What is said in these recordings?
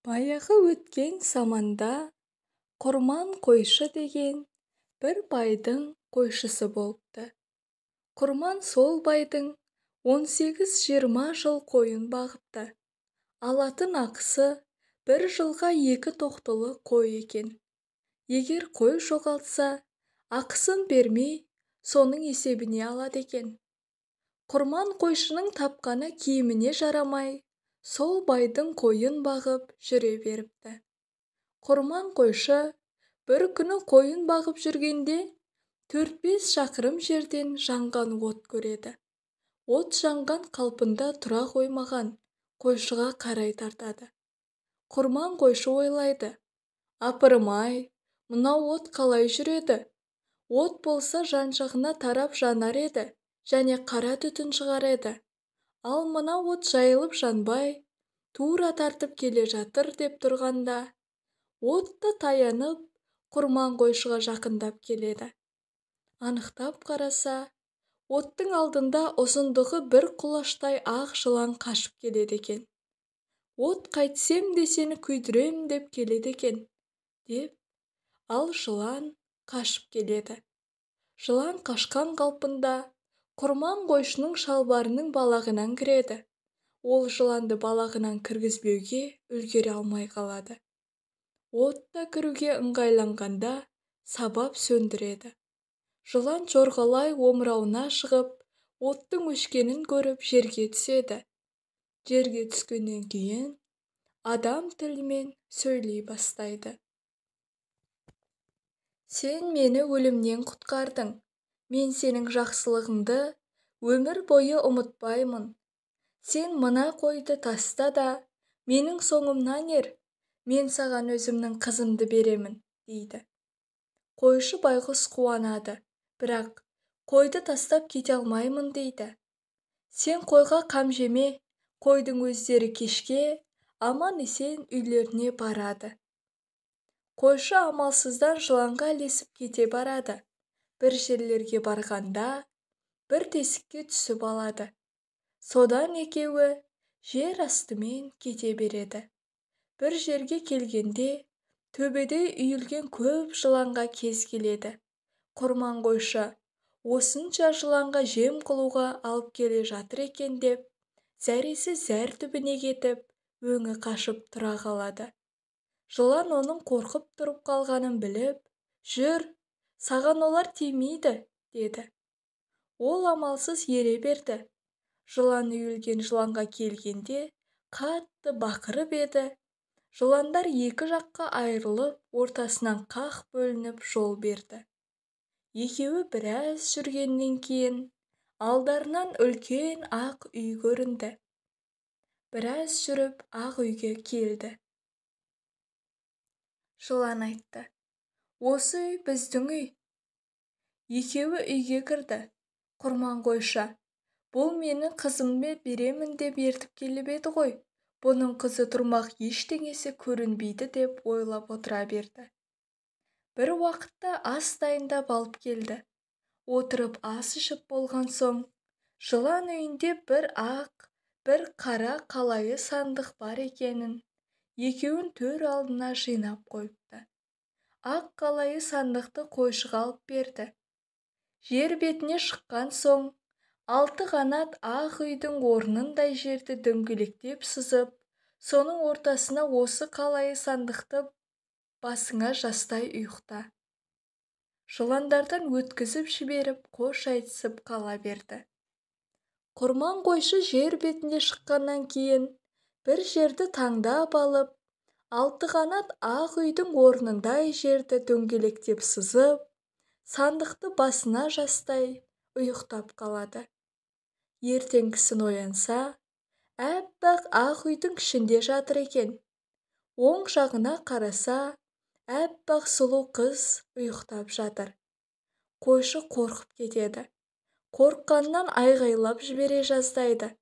Баяғы өткен заманда Құрман қойшы деген бір байдың қойшысы болыпты. Құрман сол байдың 18-20 жыл қойын бағыпты. Алатын ақысы бір жылға 2 тоқтылы қой екен. Егер қой жоғалтса, ақысын бермей, соның есебіне алады екен. Құрман қойшының тапқаны киіміне жарамай, сол байдың қойын бағып жүре беріпті. Құрман қойшы бір күні қойын бағып жүргенде 4-5 шақырым жерден жанған от көреді. От жанған қалпында тұра қоймаған, қойшыға қарай тартады. Құрман қойшы ойлайды: апырым-ай, мынау от қалай жүреді? От болса жан-жағына тарап жанар еді, және қара түтін шығар еді. Ал мына от жайылып жанбай, тура тартып келе жатыр деп тұрғанда, отты таянып, Құрман қойшыға жақындап келеді. Анықтап қараса, оттың алдында ұзындығы бір құлаштай ақ жылан қашып келеді екен. От қайтсем де сені күйдірем деп келеді екен, деп, ал жылан қашып келеді. Жылан қашқан қалпында Құрман қойшының шалбарының балағынан кіреді. Ол жыланды балағынан кіргізбеуге үлгере алмай қалады. От та кіруге ыңғайланғанда сабап сөндіреді. Жылан жорғалай омырауына шығып, оттың өшкенін көріп жерге түседі. Жерге түскеннен кейін адам тілімен сөйлей бастайды. Сен мені өлімнен құтқардың. Мен сенің жақсылығыңды өмір бойы ұмытпаймын. Сен мына қойды таста да, менің соңымнан ер, мен саған өзімнің қызымды беремін, дейді. Қойшы байғұс қуанады, бірақ қойды тастап кете алмаймын, дейді. Сен қойға қам жеме, қойдың өздері кешке аман-есен үйлеріне барады. Қойшы амалсыздан жыланға ілесіп кете барады. Бір жерлерге барғанда бір тесікке түсіп алады. Содан екеуі жер астымен кете береді. Бір жерге келгенде төбеде үйілген көп жыланға кез келеді. Құрман қойшы осынша жыланға жем қылуға алып келе жатыр екен деп, зәресі зәр түбіне кетіп, өңі қашып тұра қалады. Жылан оның қорқып тұрып қалғанын біліп, жүр, саған олар тимейді, деді. Ол амалсыз ере берді. Жылан үйілген жыланға келгенде қатты бақырып еді. Жыландар екі жаққа айырылып, ортасынан қақ бөлініп жол берді. Екеуі біраз жүргеннен кейін алдарынан үлкен ақ үй көрінді. Біраз жүріп ақ үйге келді. Жылан айтты: осы үй біздің үй. Екеуі үйге кірді. Құрман қойшы: бұл мені қызымды беремін деп ертіп келіп еді ғой, бұның қызы тұрмақ ештеңесі көрінбейді деп ойлап отыра берді. Бір уақытта ас дайындап алып келді. Отырып ас ішіп болған соң, жылан үйінде бір ақ, бір қара қалайы сандық бар екенін, екеуін төр алдына жинап қойыпты. Ақ қалайы сандықты қойшыға алып берді. Жер бетіне шыққан соң, 6 қанат ақ үйдің орнындай жерді дөңгелектеп сызып, соның ортасына осы қалайы сандықты басыңа жастай ұйықта. Жыландардан өткізіп жіберіп, қош айтысып қала берді. Құрман қойшы жер бетіне шыққаннан кейін бір жерді таңдап алып, 6 қанат ақ үйдің орнындай жерді дөңгелектеп сызып, сандықты басына жастай ұйықтап қалады. Ертеңгісін оянса, әппақ ақ үйдің ішінде жатыр екен. Оң жағына қараса, әппақ сұлу қыз ұйықтап жатыр. Қойшы қорқып кетеді. Қорыққаннан айғайлап жібере жаздайды.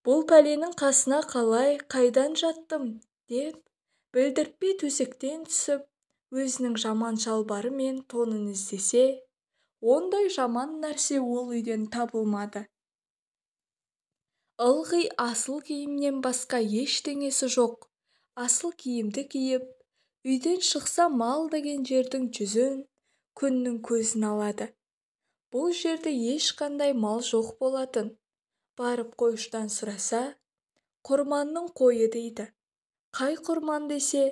Бұл пәленің қасына қалай, қайдан жаттым, деп білдіртпей төсектен түсіп, өзінің жаман шалбары мен тонын іздесе, ондай жаман нәрсе ол үйден табылмады. Ылғи асыл киімнен басқа ештеңесі жоқ, Асыл киімді киіп, үйден шықса мал деген жердің жүзін, күннің көзін алады. Бұл жерде ешқандай мал жоқ болатын. Барып қойшыдан сұраса, Құрманның қойы дейді. Қай Құрман десе,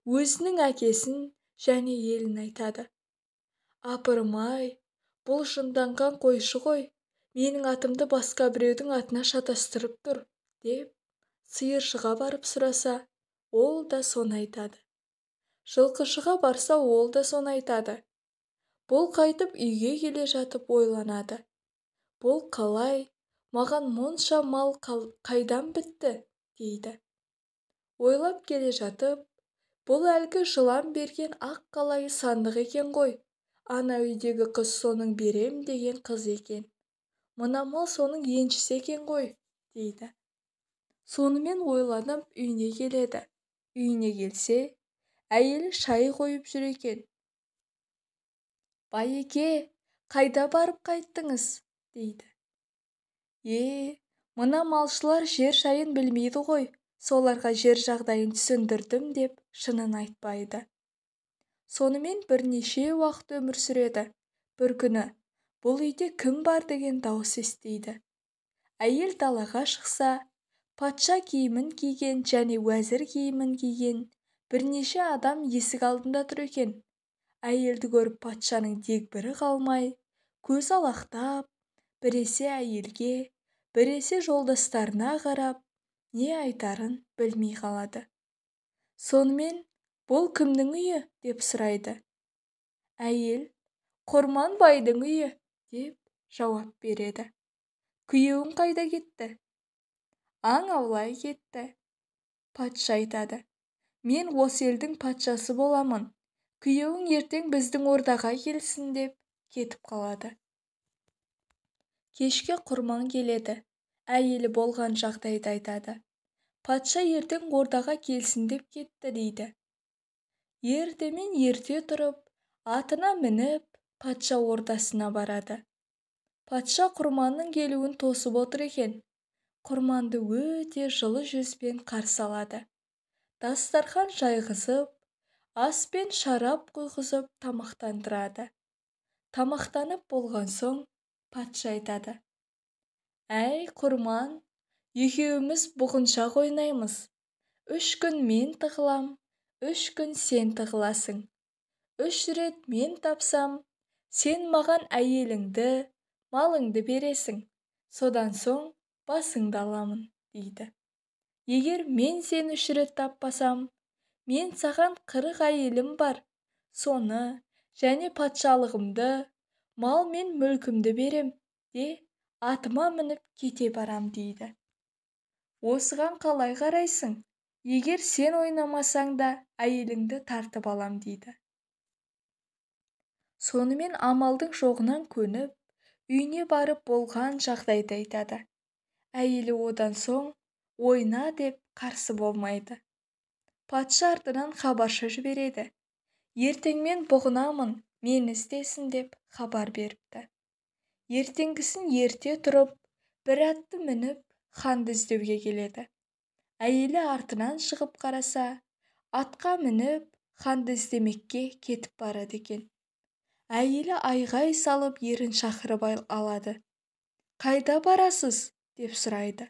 өзінің әкесін және елін айтады. Апырмай, бұл жынданған қойшы ғой, менің атымды басқа біреудің атына шатастырып тұр, деп сиыршыға барып сұраса, ол да соны айтады. Жылқышыға барса, ол да соны айтады. Бұл қайтып үйге келе жатып ойланады. Бұл қалай, маған мұнша мал қайдан бітті, дейді. Ойлап келе жатып, бұл әлгі жылан берген ақ қалайы сандық екен ғой. Ана үйдегі қыз соның берем деген қыз екен. Мына мал соның еншісі екен ғой, дейді. Сонымен ойланып үйіне келеді. Үйіне келсе, әйелі шай қойып жүр екен. Байеке, қайда барып қайттыңыз, дейді. Е, мына малшылар жер жайын білмейді ғой, соларға жер жағдайын түсіндірдім деп шынын айтпайды. Сонымен бірнеше уақыт өмір сүреді. Бір күні бұл үйде кім бар деген дауыс естиді. Әйел далаға шықса, патша киімін киген және уәзір киімін киген бірнеше адам есік алдында тұр екен. Әйелді көріп патшаның дегбірі қалмай, көзі алақтап, біресе әйелге, біресе жолдастарына қарап, не айтарын білмей қалады. Сонымен, бұл кімнің үйі, деп сұрайды. Әйел, Құрман байдың үйі, деп жауап береді. Күйеуің қайда кетті? Аң аулай кетті. Патша айтады, мен осы елдің патшасы боламын. Күйеуің ертең біздің ордаға келсін деп кетіп қалады. Кешке Құрман келеді. Әйелі болған жағдайды айтады. Патша ертең ордаға келсін деп кетті дейді. Ертемен ерте тұрып, атына мініп, патша ордасына барады. Патша Құрманның келуін тосып отыр екен. Құрманды өте жылы жүзбен қарсы алады. Дастархан жайғызып, ас пен шарап құйғызып тамақтандырады. Тамақтанып болған соң патша айтады. Әй, Құрман, екеуміз бұғыншақ ойнаймыз. 3 күн мен тығылам, 3 күн сен тығыласың. 3 рет мен тапсам, сен маған әйеліңді, малыңды бересің. Содан соң басыңды аламын, дейді. Егер мен сені 3 рет таппасам, мен саған 40 әйелім бар, соны және патшалығымды, мал мен мүлкімді берем, де атыма мініп кете барам, дейді. Осыған қалай қарайсың? Егер сен ойнамасаң да әйеліңді тартып алам, дейді. Сонымен амалдың жоғынан көніп, үйіне барып болған жағдайды айтады. Әйелі одан соң ойна деп қарсы болмайды. Патша артынан хабаршы жібереді. Ертеңмен бұғынамын, мені іздесін деп хабар беріпті. Ертеңгісін ерте тұрып, бір атты мініп, ханды іздеуге келеді. Әйелі артынан шығып қараса, атқа мініп, ханды іздемекке кетіп барады екен. Әйелі айғай салып ерін шақырып алады. Қайда барасыз? Деп сұрайды.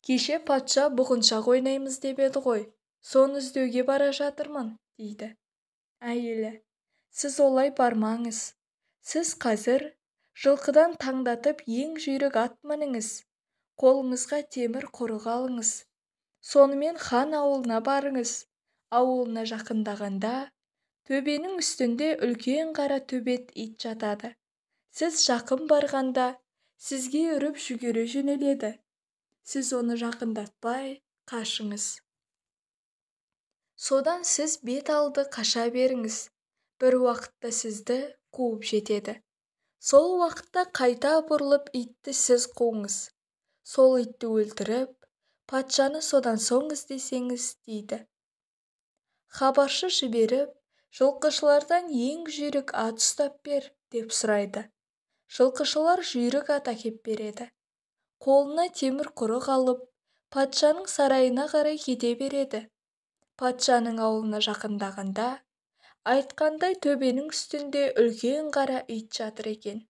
Кеше патша бұғыншақ ойнаймыз деп еді ғой, соны іздеуге бара жатырмын, дейді. Әйелі, сіз олай бармаңыз. Сіз қазір жылқыдан таңдатып ең жүйрік ат мініңіз. Қолыңызға темір құрық алыңыз. Сонымен хан ауылына барыңыз. Ауылына жақындағанда, төбенің үстінде үлкен қара төбет ит жатады. Сіз жақын барғанда, сізге үріп жүгіре жөнеледі. Сіз оны жақындатпай қашыңыз. Содан сіз бет алды қаша беріңіз. Бір уақытта сізді қуып жетеді. Сол уақытта қайта бұрылып итті сіз қуыңыз. Сол итті өлтіріп, патшаны содан соң іздесеңіз, дейді. Хабаршы жіберіп, жылқышылардан ең жүйрік ат ұстап бер, деп сұрайды. Жылқышылар жүйрік ат әкеп береді. Қолына темір құрық алып, патшаның сарайына қарай кете береді. Патшаның ауылына жақындағанда, айтқандай төбенің үстінде үлкен қара ит жатыр екен.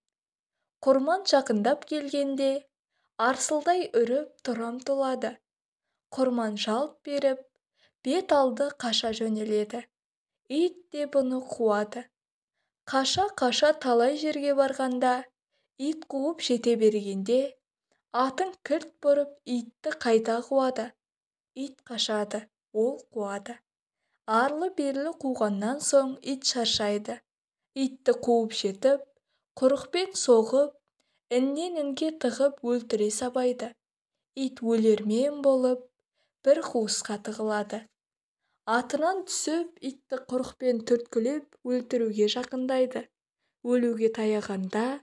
Құрман жақындап келгенде, арсылдай үріп тұра ұмтылады. Құрман жалт беріп, бет алды қаша жөнеледі. Ит те бұны қуады. Қаша-қаша талай жерге барғанда, ит қуып жете бергенде, атын кілт бұрып итті қайта қуады. Ит қашады, ол қуады. Арлы-берлі қуғаннан соң ит шаршайды. Итті қуып жетіп, құрықпен соғып, іннен інге тығып өлтіре сабайды. Ит өлермен болып, бір қуысқа тығылады. Атынан түсіп, итті құрықпен түрткілеп өлтіруге жақындайды. Өлуге таяғанда,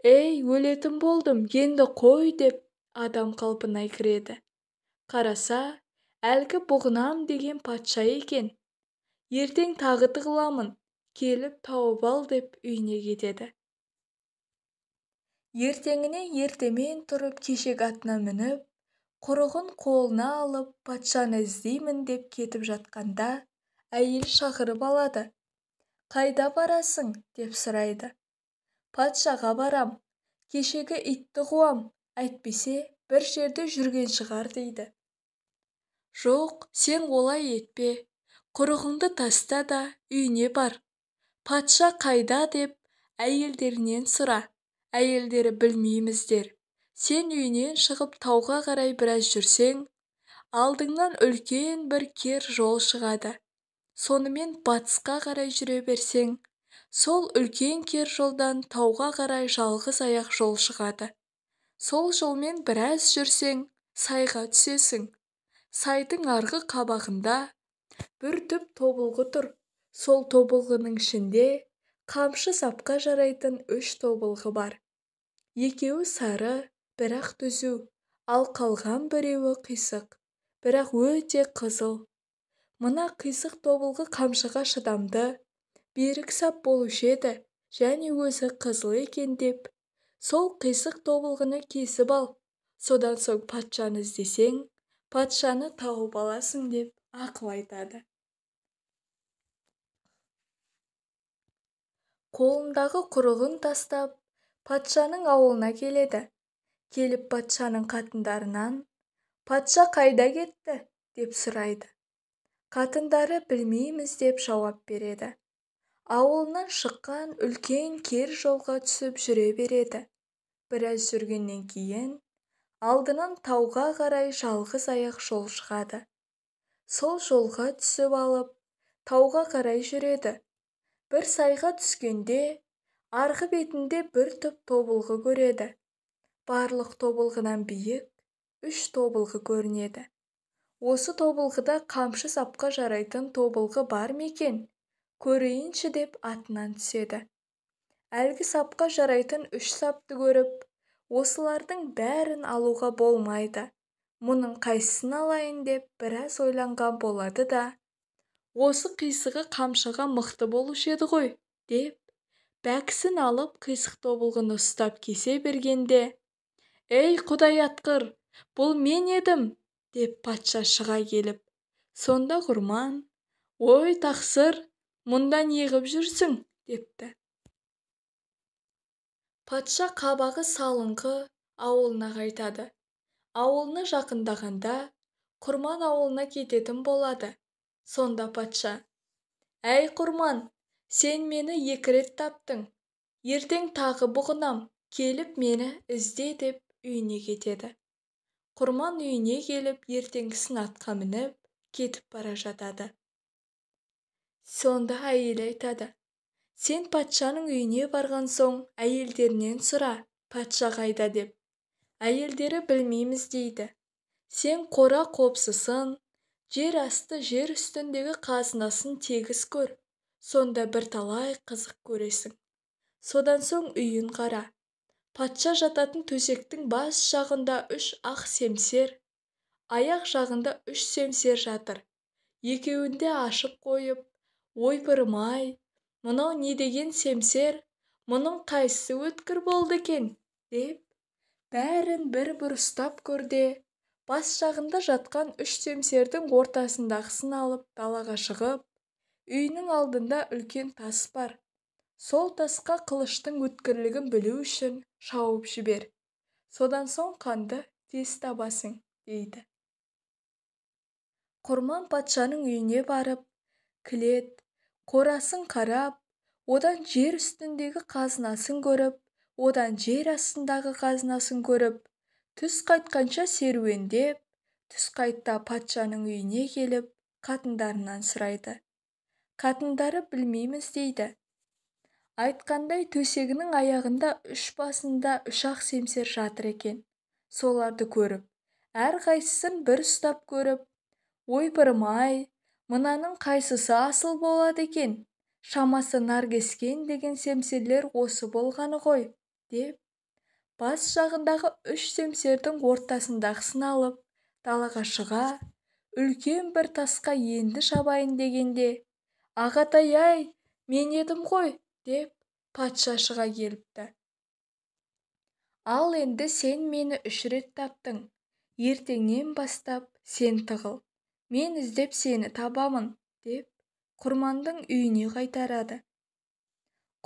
«Ей, өлетін болдым, енді қой» деп адам қалпына кіреді. Қараса, әлгі бұғынам деген патша екен. Ертең тағы тығыламын, келіп тауып ал деп үйіне кетеді. Ертеңіне ертемен тұрып кешек атына мініп, құрығын қолына алып, патшаны іздеймін деп кетіп жатқанда, әйел шақырып алады. «Қайда барасың?» деп сұрайды. «Патшаға барам, кешегі итті қуам, әйтпесе бір жерде жүрген шығар» дейді. «Жоқ, сен олай етпе, құрығыңды таста да үйіне бар. Патша қайда деп әйелдерінен сұра, әйелдері білмейміз дер. Сен үйінен шығып тауға қарай біраз жүрсең, алдыңнан үлкен бір кер жол шығады. Сонымен батысқа қарай жүре берсең, сол үлкен кер жолдан тауға қарай жалғыз аяқ жол шығады. Сол жолмен біраз жүрсең, сайға түсесің. Сайдың арғы қабағында бір түп тобылғы тұр. Сол тобылғының ішінде қамшы сапқа жарайтын 3 тобылғы бар. Екеуі сары, бірақ түзу, ал қалған біреуі қисық, бірақ өте қызыл. Мына қисық тобылғы қамшыға шыдамды, берік сап болушы еді, және өзі қызыл екен деп, сол қисық тобылғыны кесіп ал, содан соң патшаны іздесең, патшаны тауып аласың деп ақыл айтады. Қолындағы құрығын тастап, патшаның ауылына келеді. Келіп патшаның қатындарынан, «Патша қайда кетті?» деп сұрайды. Қатындары білмейміз деп жауап береді. Ауылынан шыққан үлкен кер жолға түсіп жүре береді. Біраз жүргеннен кейін алдынан тауға қарай жалғыз аяқ жол шығады. Сол жолға түсіп алып, тауға қарай жүреді. Бір сайға түскенде, арғы бетінде бір түп тобылғы көреді. Барлық тобылғынан биік 3 тобылғы көрінеді. Осы тобылғыда қамшы сапқа жарайтын тобылғы бар ма екен, көрейінші деп атынан түседі. Әлгі сапқа жарайтын 3 сапты көріп, осылардың бәрін алуға болмайды, мұның қайсысын алайын деп біраз ойланған болады да, осы қисығы қамшыға мықты болушы еді ғой деп, бәкісін алып қисық тобылғыны ұстап кесе бергенде, «Ей, Құдай атқыр, бұл мен едім!» деп патша шыға келіп. Сонда Құрман, «Ой, тақсыр, мұнда неғып жүрсің?» депті. Патша қабағы салыңқы ауылына қайтады. Ауылына жақындағанда, Құрман ауылына кететін болады. Сонда патша, «Әй, Құрман, сен мені 2 рет таптың. Ертең тағы бұғынам, келіп мені ізде» деп үйіне кетеді. Құрман үйіне келіп, ертеңгісін атқа мініп, кетіп бара жатады. Сонда әйелі айтады, «Сен патшаның үйіне барған соң әйелдерінен сұра, патша қайда деп. Әйелдері білмейміз дейді. Сен қора қопсысын, жер асты жер үстіндегі қазынасын тегіс көр, сонда бірталай қызық көресің. Содан соң үйін қара. Патша жататын төсектің бас жағында 3 ақ семсер, аяқ жағында 3 семсер жатыр. Екеуінде ашып қойып, ойпырмай, мынау не деген семсер, мұның қайсысы өткір болды екен, деп, бәрін бір-бір ұстап көрде, Бас жағында жатқан үш семсердің ортасындағысын алып далаға шығып, үйінің алдында үлкен тас бар. Сол тасқа қылыштың өткірлігін білу үшін шауып жібер. Содан соң қанды тез табасың, дейді. Құрман патшаның үйіне барып, кілет, қорасын қарап, одан жер үстіндегі қазынасын көріп, одан жер астындағы қазынасын көріп, түс қайтқанша серуендеп, түс қайтта патшаның үйіне келіп, қатындарынан сұрайды. Қатындары білмейміз дейді. Айтқандай төсегінің аяғында үш басында үш-ақ семсер жатыр екен. Соларды көріп, әрқайсысын бір ұстап көріп, ойпырмай, мынаның қайсысы асыл болады екен, шамасы наркескен деген семсерлер осы болғаны ғой, деп, бас жағындағы үш семсердің ортасындағысын алып, далаға шыға, үлкен бір тасқа енді шабайын дегенде, ағатай-ай, мен едім ғой, деп патша шыға келіпті. Ал енді сен мені үш рет таптың, ертеңнен бастап сен тығыл, мен іздеп сені табамын, деп Құрманның үйіне қайтарады.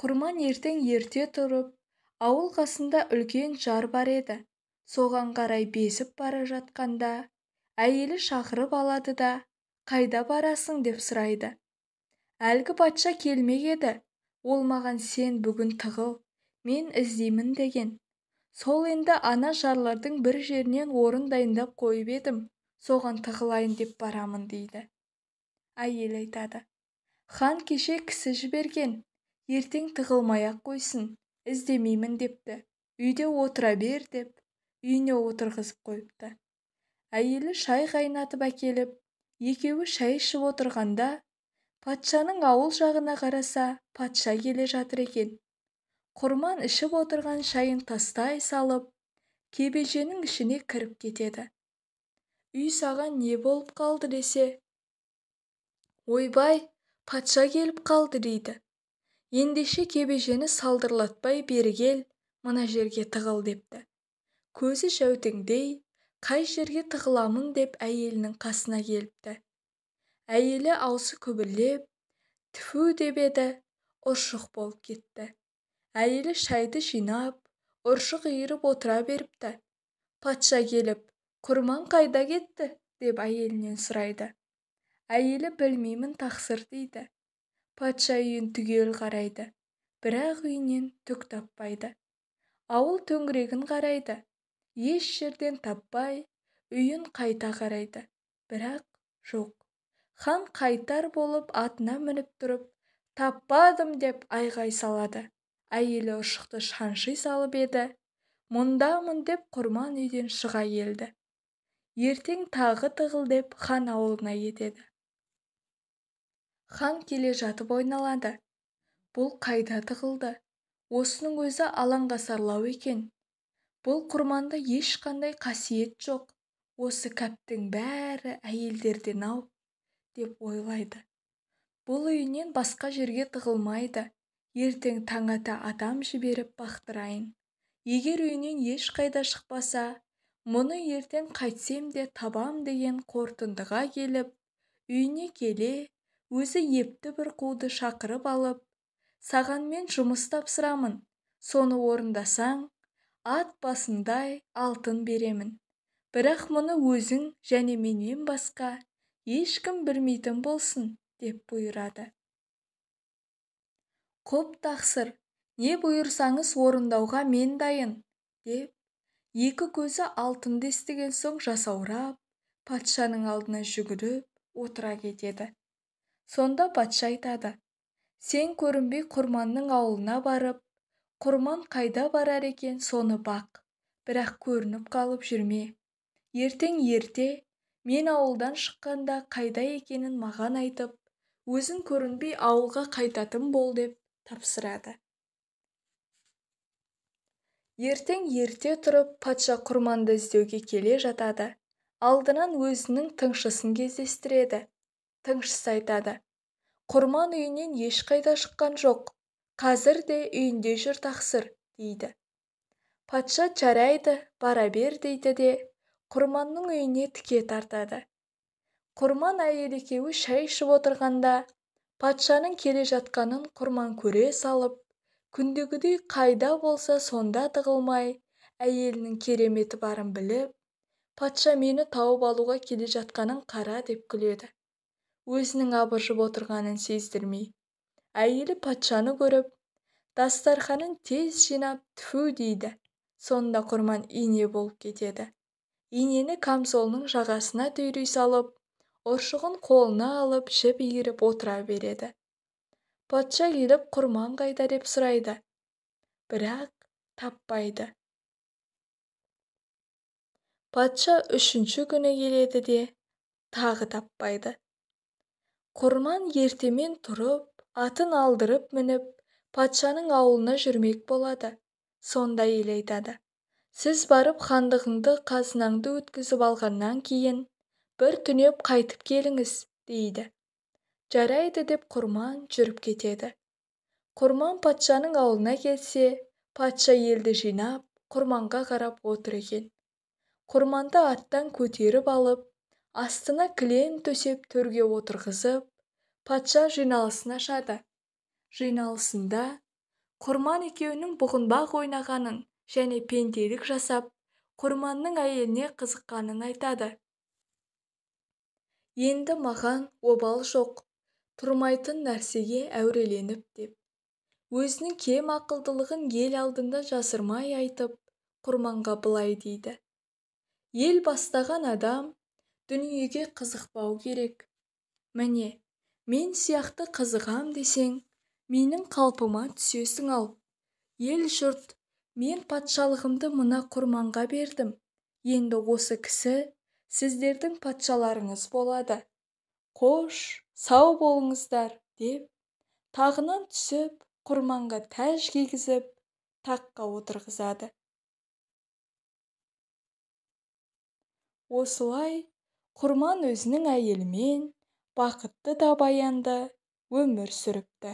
Құрман ертең ерте тұрып, ауыл қасында үлкен жар бар еді. Соған қарай безіп бара жатқанда, әйелі шақырып алады да, қайда барасың деп сұрайды. Әлгі патша келмек еді, ол маған сен бүгін тығыл, мен іздеймін деген. Сол енді ана жарлардың бір жерінен орын дайындап қойып едім, соған тығылайын деп барамын дейді. Әйел айтады, хан кеше кісі жіберген, ертең тығылмай-ақ қойсын, іздемеймін депті, үйде отыра бер деп, үйіне отырғызып қойыпты. Әйелі шай қайнатып әкеліп, екеуі шай ішіп отырғанда, патшаның ауыл жағына қараса, патша келе жатыр екен. Құрман ішіп отырған шайын тастай салып, кебеженің ішіне кіріп кетеді. Үй саған не болып қалды десе, ойбай, патша келіп қалды дейді. Ендеше кебежені салдырлатпай бері кел, мына жерге тығыл депті. Көзі жәутеңдей, қай жерге тығыламын деп әйелінің қасына келіпті. Әйелі аузы күбірлеп, тіфу деп еді, ұршық болып кетті. Әйелі шайды жинап, ұршық иіріп отыра беріпті. Патша келіп, Құрман қайда кетті деп әйелінен сұрайды. Әйелі білмеймін тақсыр дейді. Патша үйін түгел қарайды, бірақ үйінен түк таппайды. Ауыл төңірегін қарайды, еш жерден таппай, үйін қайта қарайды, бірақ жоқ. Хан қайтар болып атына мініп тұрып, таппадым деп айғай салады. Әйелі ұршықты шанши салып еді, мұндамын деп Құрман үйден шыға келді. Ертең тағы тығыл деп хан ауылына кетеді. Хан келе жатып ойналады. Бұл қайда тығылды? Осының өзі алаңғасарлау екен. Бұл Құрманда ешқандай қасиет жоқ. Осы кәптің бәрі әйелдерден ау, деп ойлайды. Бұл үйінен басқа жерге тығылмайды. Ертең таң ата адам жіберіп бақтырайын. Егер үйінен ешқайда шықпаса, мұны ертең қайтсем де табам деген қорытындыға келіп, үйіне келе, өзі епті бір қуды шақырып алып, саған мен жұмыс тапсырамын, соны орындасаң, ат басындай алтын беремін. Бірақ мұны өзің және менен басқа ешкім білмейтін болсын, деп бұйырады. Құп тақсыр, не бұйырсаңыз орындауға мен дайын, деп, екі көзі алтынды естіген соң жасаурап, патшаның алдына жүгіріп отыра кетеді. Сонда патша айтады, сен көрінбей Құрманның ауылына барып, Құрман қайда барар екен соны бақ, бірақ көрініп қалып жүрме. Ертең ерте, мен ауылдан шыққанда қайда екенін маған айтып, өзің көрінбей ауылға қайтатын бол деп тапсырады. Ертең ерте тұрып, патша Құрманды іздеуге келе жатады. Алдынан өзінің тыңшысын кездестіреді. Тыңшысы айтады, Құрман үйінен ешқайда шыққан жоқ, қазір де үйінде жүр тақсыр, дейді. Патша жарайды, бара бер дейді де, Құрманның үйіне тіке тартады. Құрман әйел екеуі шай ішіп отырғанда, патшаның келе жатқанын Құрман көре салып, күндегідей қайда болса сонда тығылмай, әйелінің кереметі барын біліп, патша мені тауып алуға келе жатқанын қара деп күледі. Өзінің абыржып отырғанын сездірмей. Әйелі патшаны көріп, дастарханын тез жинап түфу дейді. Сонда Құрман ине болып кетеді. Инені камзолының жағасына түйрей салып, ұршығын қолына алып, жіп иіріп отыра береді. Патша келіп Құрман қайда деп сұрайды. Бірақ таппайды. Патша үшінші күні келеді де, тағы таппайды. Құрман ертемен тұрып, атын алдырып мініп, патшаның ауылына жүрмек болады. Сонда ел айтады: сіз барып хандығыңды, қазынаңды өткізіп алғаннан кейін бір түнеп қайтып келіңіз, дейді. Жарайды деп Құрман жүріп кетеді. Құрман патшаның ауылына келсе, патша елді жинап, Құрманға қарап отыр екен. Құрманды аттан көтеріп алып, астына кілем төсеп төрге отырғызып, патша жиналысын ашады. Жиналысында Құрман екеуінің бұғынбақ ойнағанын және пенделік жасап, Құрманның әйеліне қызыққанын айтады. Енді маған обал жоқ, тұрмайтын нәрсеге әуреленіп деп. Өзінің кем ақылдылығын ел алдында жасырмай айтып, Құрманға былай дейді: ел бастаған адам дүниеге қызықпау керек. Міне, мен сияқты қызығам десең, менің қалпыма түсесің ал. Ел жұрт, мен патшалығымды мына Құрманға бердім. Енді осы кісі сіздердің патшаларыңыз болады. Қош, сау болыңыздар, деп, тағынан түсіп, Құрманға тәж кигізіп, таққа отырғызады. Осылай Құрман өзінің әйелімен бақытты да баянды өмір сүріпті.